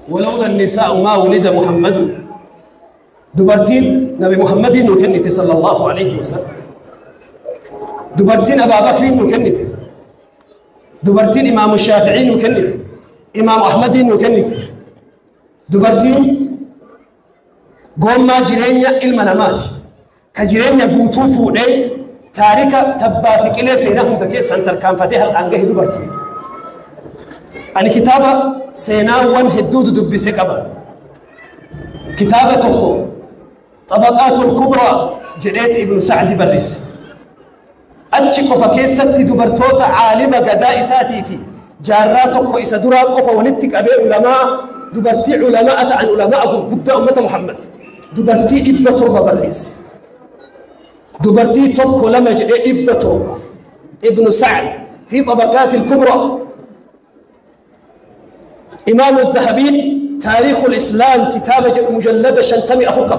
ولولا النساء ما ولد محمد. dubartiin Nabi Muhammadin nu kennite sallallahu alaihi wasallam. Dubartiin Abaa Bakriin nu kennite. Dubartiin Imaamu Shaafi'ii nu kennite. Imaamu Ahmadiin nu kennite. Dubartiin goommaa jireenya ilma namaati. Ka jireenya guutuu fuudhee taarika tabbaa fi qilee seenaa hunda keessaan tarkaanfatee har'aan gahe dubartii. Ani kitaaba seenaawwan hedduutu dubbise qaba. Kitaaba tokko Xabaqaatul Kubraa jedheeti Ibnu Sacdi barreesse. Achi qofa keessatti dubartoota caalima gadaa isaatii fi jaarraa tokko isa duraa qofa walitti qabee ulamaa dubartii ulamaa ta'an ulamaa gurguddaa ummata Muhammad dubartii 700 barreesse. Dubartii tokko lama jedhee 700 Ibnu Sacd fi Xabaqaatil Kubraa. إمام الذهبي تاريخ الإسلام كتابة جد مجلدة شنتمي أخوك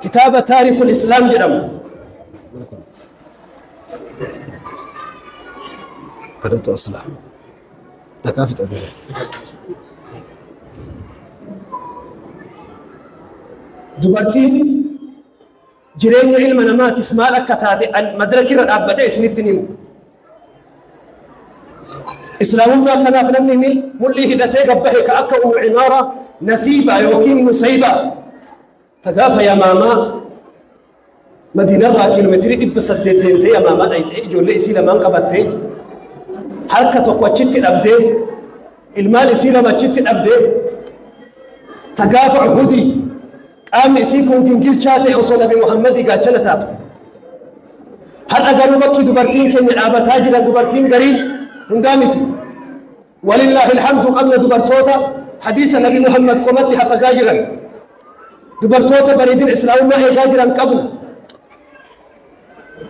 كتابة تاريخ الإسلام جدم قرأت أصلا تكافت أدري. dubartiin jireenya ilma namaatiif maal akka taate madaraka irra dhaabbadhee isinitti himu. Islaamummaa kanaaf namni mul'ii hidhatee gabbahe ka akka Ummu Cimaara Nasiibaa yookiin Nusaybaa tagaafa Yamaamaa Madiinarraa kiiloomeetirii 800 deemtee Yamaamaa dhayxee ijoollee isii lamaan qabattee harka tokko achitti dhabdee ilmaan isii lama achitti dhabdee tagaafa Uhudii qaamni isii kun gingilchaa ta'e osoo Nabi Muhammadii gaachana taatu. Har'a garuu bakki dubartiin keenya dhaabataa jiran dubartiin gariin hundaa miti. Walillaahi alhamdu qabna dubartoota hadiisa Nabi Muhammad qomatti hafazaa jiran dubartoota bareedina islaamummaa eegaa jiran qabna.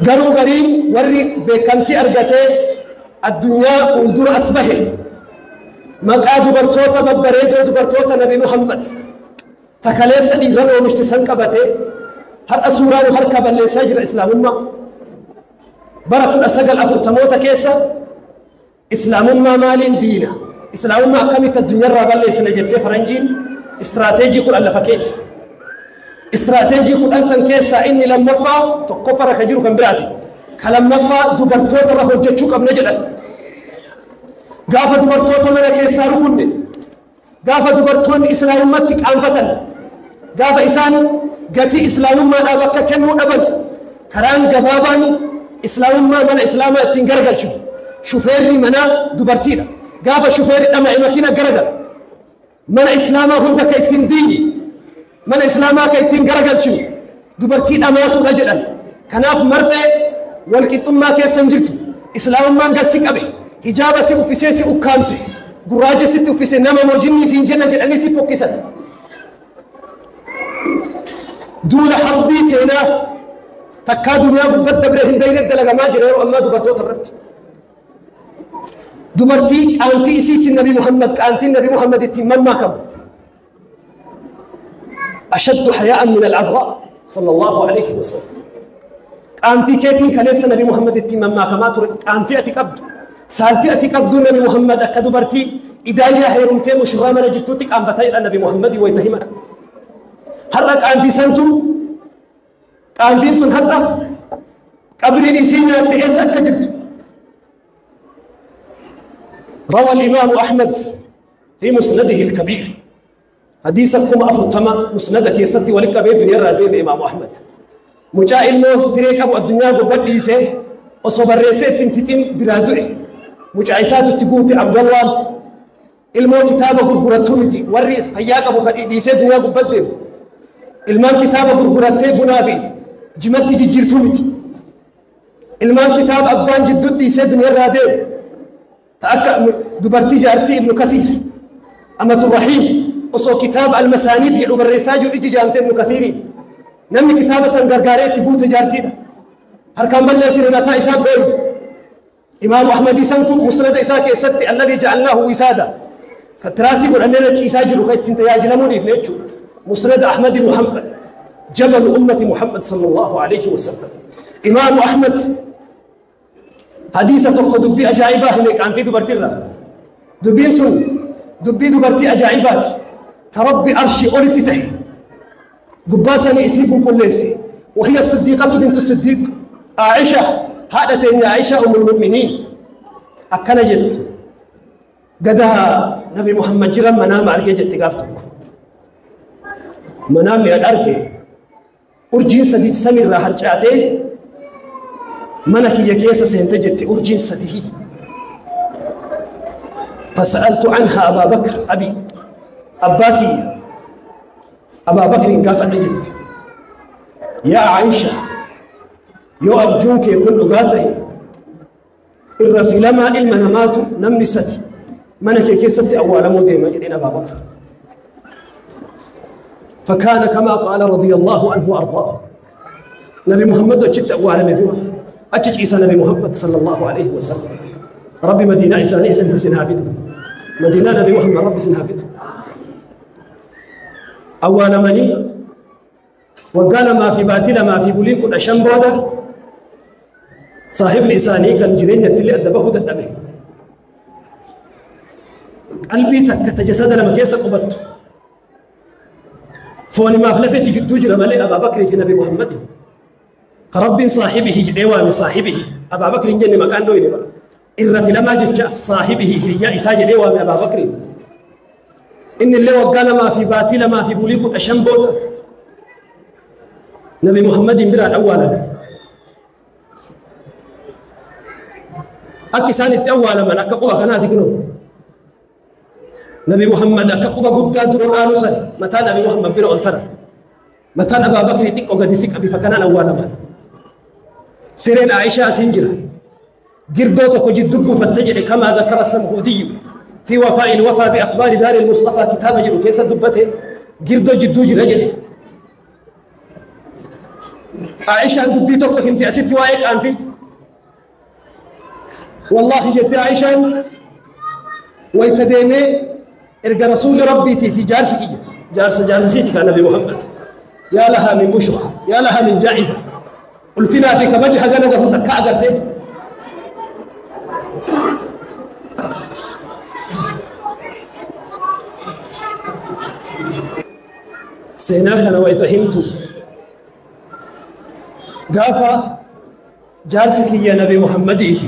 Garuu gariin warri beekamtii argatee addunyaa fuuldura as bahe maqaa dubartoota babbareedoo dubartoota Nabi Muhammad takaleessa dhiirran oomishte san qabatee har'a suuraa nu harka balleessaa jira islaamummaa. Bara 1940moota keessa islaamummaa maaliin diina? Islaamummaa akkamitti addunyaarraa balleessina jettee faranjiin istiraateejii 10 lafa keessa. Istiraateejii 10 san keessaa inni lammaffaa tokkoffarra kan jiru kan biraati. Ka lammaffaa dubartoota irra hojjechuu qabna jedhan. Gaafa dubartoota mana keessaa rukunne, gaafa dubartoonni islaamummaatti qaanfatan, gaafa isaan gatii islaamummaadhaaf akka kennuu dhaban, karaan gabaabaan islaamummaa mana islaamaa ittiin garagalchu shufeerri manaa dubartiidha. Gaafa shufeerri dhama'e makiina garagala. Mana islaamaa hunda ka ittiin diinu, mana islaamaa ka ittiin garagalchu dubartii dhamaasuudha jedhan. Kanaaf marfee walqixxummaa keessa hin jirtu. Islaamummaan gassi qabe, hijaaba si uffisee si ukkaamse, gurraacha sitti uffise, nama moo jinnii siin jenna jedhanii si fokkisan. Duula harbii seenaa takkaa duniyaa gubbatti dabre hin beekne dalagamaa jira yeroo ammaa dubartoota irratti. Dubartii qaantii isiitiin Nabi Muhammad qaantiin Nabi Muhammad ittiin mammaakamu. Ashaddu hayaa'an min al-adraa sallallahu alaihi wasallam. Qaantii keetiin kaleessa Nabi Muhammad ittiin mammaakamaa ture qaantii ati qabdu. Saalfii ati qabdu Nabi Muhammad akka dubartii idaayyaa heerumtee mushurraa mana jirtutti qaanfataa jedha Nabi Muhammad wayita himan. Har'a qaantii santu qaantiin sun har'a qabriin isii nyaatte eessa akka jirtu. روى الإمام أحمد في مسنده الكبير حديثكم أفرتما مسندك يستي ولك بيد يرى دين الإمام أحمد. مجا الموت تريك أبو الدنيا قبل أصبر ريسي تنفتين برادوئي مجا عيساتو تقوتي عبد الله الموت كتابة قرقرتونتي وري فياك أبو كديسي دنيا قبل المام كتابة قرقرتي بنافي جمتي جيرتونتي المام كتاب أبان جدود ديسي دنيا رادين تأكد دبرتي جارتي ابن كثير أمة الرحيم أصو كتاب المسانيد يلو بالرساج إجي جامتي ابن كثير نمي كتاب سنغرغاري تبوت جارتي هركان بل يسير متى إساء بيرو إمام أحمد سنتو مسند إساء كيستي الذي جعلناه وسادة كتراسي قل أننا إساء جلو كي تنتياج لموني فنيتشو مسند أحمد بن محمد جبل أمة محمد صلى الله عليه وسلم. إمام أحمد حديثة تقو دبي أجائبة هناك عن في دبرتنا دبي سن Dubbii dubartii ajaa'ibaati. Ta Rabbi arshii olitti tahe. Gubbaa sanii isii qulqulleesse. وهي الصديقة بنت الصديق عائشة، هذا تين عائشة أم المؤمنين. أكنا جت قدها نبي محمد جرى منام أرجع جت قافتك منام يا أرجع أرجين سدي سمير راح رجعته منك يا كيسة سنتجت أرجين سديه. فسألت عنها أبا بكر أبي أباكي أبا بكر قاف نجت يا عائشة يو أرجوك يكون لغاته إر في لما المنامات نمني ستي منك كيستي أول مودي مجدين أبا بكر. فكان كما قال رضي الله عنه وأرضاه. نبي محمد أجت أول مدوى أجت عيسى نبي محمد صلى الله عليه وسلم. ربي مدينة عيسى عيسى سنهافته مدينة نبي محمد ربي سنهافته أول مني وقال ما في باطل ما في بوليك أشم بودا صاحب لساني كان جرين يتلي أدبه دبه قلبي تكتجسد لما كيس قبضت فوني ما فلفت جدو جرى ملي أبا بكر في نبي محمد رب صاحبه جدوا من صاحبه أبا بكر جن مكان دويني إر في لما جت صاحبه هي إساج جدوا من أبا بكر إن اللي وقال ما في باطل ما في بوليك أشم بودا نبي محمد برا الأول أكسان الأول من أكقوا كناتك نو نبي محمد أكقوا قد درانو سن متى نبي محمد برا ألترى متى أبا بكر تك أقدسك أبي فكان الأول من سيرين عائشة سنجرة جردوتك جدك فاتجر كما ذكر السمهودي في وفاء الوفا بأخبار دار المصطفى كتاب جلو كيس دبته جردو جدو جرجل عائشة دبيتك انت أستي وايك أنفي والله جد عائشة ويتديني إرجع رسول ربي في جارسك جارس جارسيتك نبي محمد يا لها من بشرى يا لها من جائزة قلفنا في كبجها جنده تكا سيناك أنا ويتهمت قافة جارسك يا نبي محمد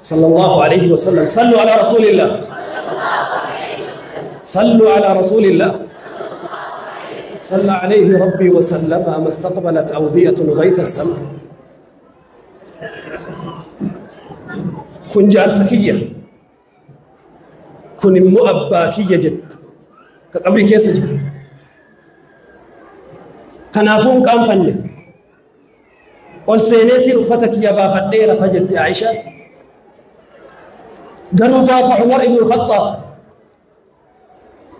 صلى الله عليه وسلم. صلوا على رسول الله، صلوا على رسول الله. صلى عليه ربي وسلم ما استقبلت أودية غيث السماء. كن جارسكية كن مؤباكية جد كقبري كيس جد كنافون كان فني قل سينيتي رفتك يا بافدير فجد عائشة قالوا قاف عمر بن الخطاب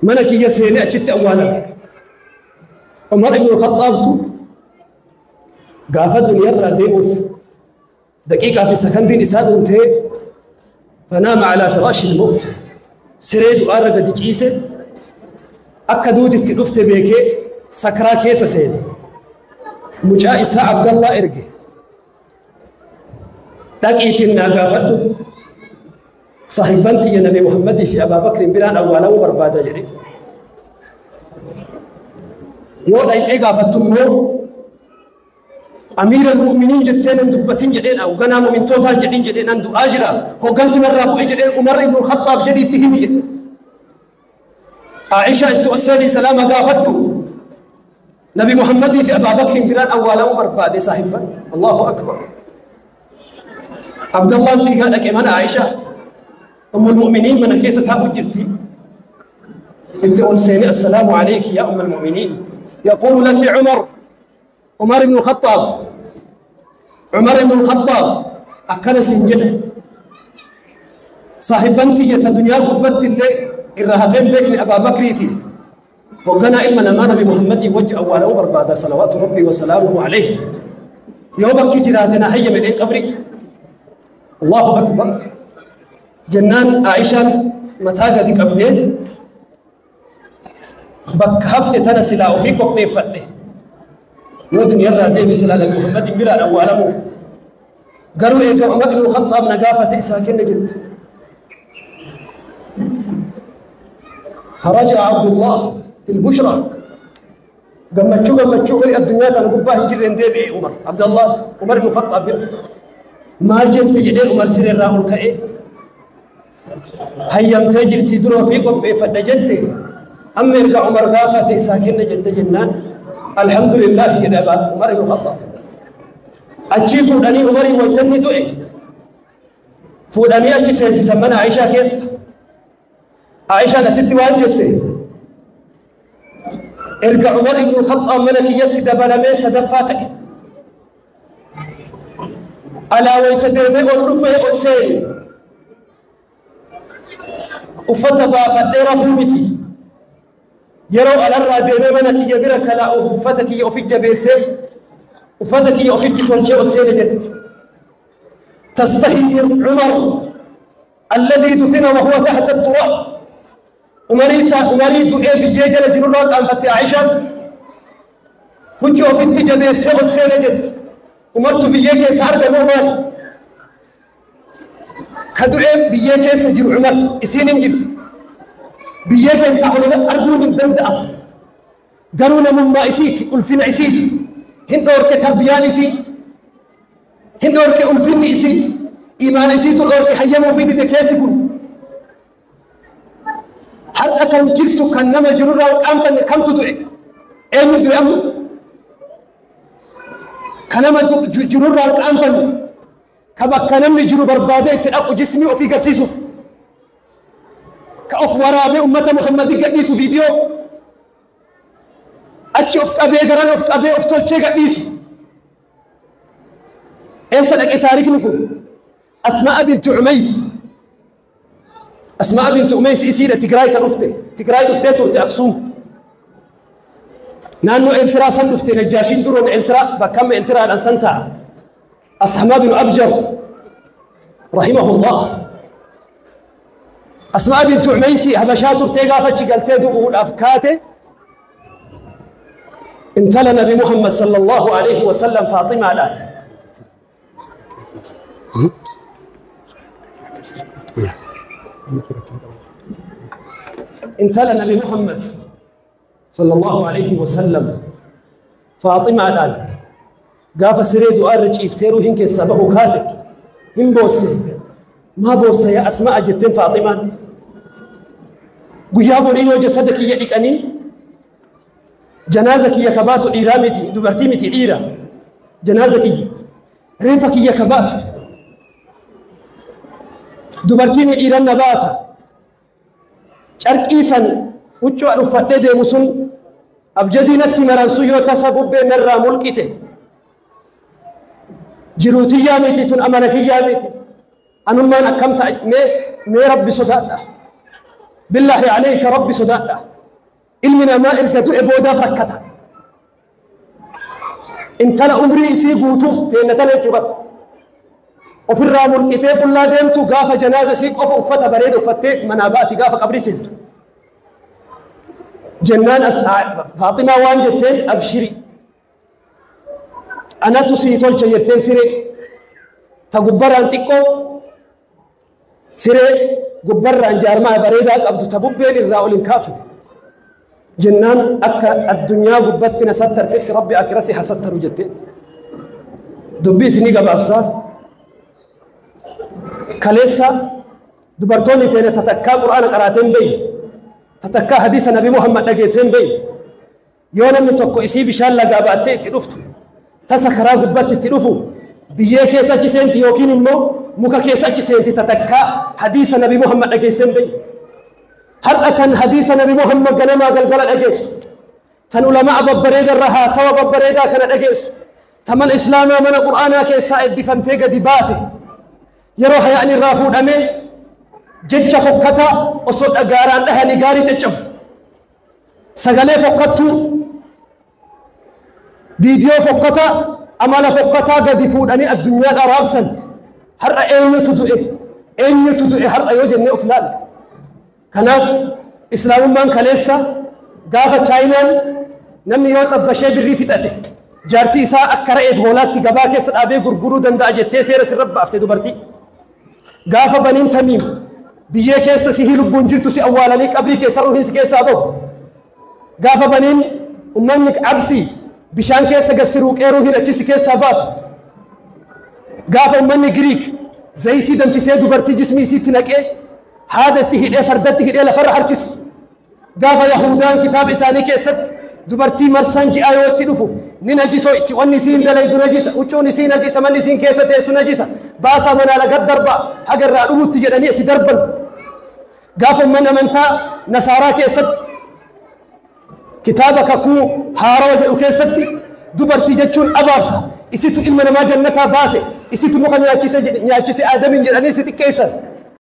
منك يا سيني أجت أولا عمر بن الخطاب قاف دنيا ديوف دقيقة في سكندين إساد انتهي فنام على فراش الموت سريد وأرقد دجيسة أكدوت التلفت بيكي سكرا كيسة سيدي مجا إساء عبد الله إرقي لقيت الناقافة صاحبنتي يا نبي محمد في أبا بكر بران أولا وبربادة جري يوم أي قافتمو أمير المؤمنين جتين دبتين جدين أو جنا مؤمن توتا جدين جدين أندو أجرا هو جنس من ربو جدين عمر بن الخطاب جدي تهمي عائشة أنت أسألي سلام قافته نبي محمد في أبا بكر بران أولا وبربادة صاحبا. الله أكبر. عبد الله في قال لك إيمان عائشة أم المؤمنين من كيسة أجرتي أنت أنسيني السلام عليك يا أم المؤمنين. يقول لك عمر بن الخطاب عمر بن الخطاب أكل سنجد صاحبنتي يتدنيا قبت اللي الرهفين بك لأبا بكر فيه وقنا إلما ما نبي محمد وجه أولا وبربادة صلوات ربي وسلامه عليه يومك جراتنا هيا من إيه قبري. الله أكبر. جنان عائشة متاقة دي قبدين بك هفت تنسلا وفيك وقني فتنه يودن يرى دي مثل نبي محمد برا أولا مو قالوا إيه عمر بن الخطاب نقافة إساكن جد. خرج عبد الله بالبشرى. قمتشو قمتشو غري الدنيا تنقبها هنجر ديبي عمر عبد الله عمر بن الخطاب ما جنت جدير عمر سير راول كأي هيام تجر تدرو فيكم بفدجنت أمير عمر غافة ساكن جنت جنان الحمد لله يا أبا عمر بن الخطاب أجي فوداني عمر ويتني دوئي فوداني أجي سيسمنا عائشة كيس عائشة نسيت وان جتي ارجع عمر بن الخطاب ملكية دبلمي سدفاتك ألا ويتدمي الرفع أسين أفتبا فدير فومتي يرو على الرادمي ملكية برك لا أفتك يوفي جبيسي أفتك يوفي تتوجه أسين جد تستهي عمر الذي دفن وهو تحت التراب أمريد إيه بيجي لجنون أن فتي عائشة هجوا في التجمع السبب سنجد أمرت بيجي سعر دمومان كدو إيه بيجي سجر عمر إسين جبت بيجي سعر أرجو من دمدأ قالونا مما إسيت ألفين إسيت هندور كتربيان إسي هندور كألفين إسي إيمان إسيت الأورك حيامو في دكاسكم هل أكن جرت كان نما جرورا وأنت كم تدعي؟ أين تدعي أمو؟ كنما جرورا وأنت كما كنم جرو بربادة تأكل جسمي وفي قرسيسو كأف ورابي أمة محمد قديسو فيديو أتشوف أبي جران أف أبي أف تولشي قديسو إيش لك تاريخ نكون أسماء بنت عميس أسماء بنت أميس إسيرة تجراي كان أفتي تجراي أفتي تورتي أقسوم نانو إلترا سن أفتي نجاشين درون إلترا بكم إلترا الأنسان تا أسماء بن أبجر رحمه الله أسماء بنت أميس هبشات تورتي قافت قالتي دو الأفكاته انتلى نبي محمد صلى الله عليه وسلم فاطمة الآن انتلى نبي محمد صلى الله عليه وسلم فاطمة الآن قاف سريد وأرج إفتيرو هنك السبه كاتب هم بوسي ما بوسي يا أسماء جتين فاطمة قيابو ريو جسدك يدك أني جنازك يا كباتو إيرامتي دبرتيمتي إيرا جنازك ريفك يا كباتو دبرتيمي إيرا نباتا carqiisan huccuu an uffadhee deemu sun abjadii natti maransu yoo tasa bubbeen narraa mulqite jiruutiyyaa miti tun amala kiyyaa miti anummaan akkam ta'a mee rabbi sodaadha billaahi alayka rabbi sodaadha ilmi namaa erga du'e boodaaf rakkata intala umrii isii guutuu teenna tana jechuu qabda ofirraa mulqitee qullaa deemtu gaafa janaaza isii qofa uffata bareeda uffattee manaa baati gaafa qabrii seentu jennaan as Faaximaa waan jetteen abshiri anatu sii tolcha jetteen siree ta gubbarraan xiqqoo siree gubbarraan jaarmaa bareedaa qabdu ta bubbeen irraa ol hin kaafne jennaan akka addunyaa gubbatti na sattartetti rabbi akira si hasattaru jetteen dubbii isinii gabaabsaa kaleessa dubartoonni teene tatakkaa qur'aana qaraateen beeyne tatakkaa hadiisa nabi Muhammad dhageesseen beeyne yoo namni tokko isii bishaan lagaa baattee itti dhuftu tasa karaa gubbatti itti dhufu biyyee keessa achi seenti yookiin immoo muka keessa achi seenti tatakkaa hadiisa nabi Muhammad dhageesseen beeyne har'a tan hadiisa nabi Muhammad ganamaa galgala dhageessu tan ulamaa babbareeda irra haasawa babbareedaa kana dhageessu taman islaamaa mana qur'aanaa keessaa eebbifamtee gadi baate yeroo hayaan irraa fuudhamee jecha fokkataa osoo dhagaaraan dhahanii gaarii caccabu sagalee fokkattuu viidiyoo fokkataa amala fokkataa gadi fuudhanii addunyaadhaa raabsan har'a eenyutu du'e eenyutu du'e har'a yoo jennee of laalle kanaaf islaamummaan kaleessa gaafa chaayinaan namni yoo xabbashee birrii fixate jaartii isaa akka re'eef hoolaatti gabaa keessa dhaabee gurguruu danda'a jettee seera sirra baafte dubartii gaafa baniin tamiim Biyyee keessa sihii lubbuun jirtu si awwaalanii qabrii keessa ruuhiin si keessaa bahu. Gaafa baniin ummanni absii bishaan keessa gad si ruuqee ruuhiin achi si keessaa baatu. Gaafa ummanni Giriik zayitii danfisee dubartii jismii isiitti naqee haada itti hidhee fardatti hidhee lafarra harkisu. Gaafa Yahudaan kitaaba isaanii keessatti dubartii marsaan ji'aa yoo itti dhufu ni najisoo itti, wanni isiin dalaydu najisa, huccuun isii najisa, manni isiin keessa teessu najisa, baasaa manaa lagat darbaa haga irraa dhumutti jedhanii si darban. Gaafa ummanni amantaa Nasaaraa keessatti kitaaba kakuu haarawa jedhu keessatti dubartii jechuun abaarsa, isitu ilma namaa jannataa baase, isitu muka nyaachise Aadamiin jedhanii si xiqqeessan.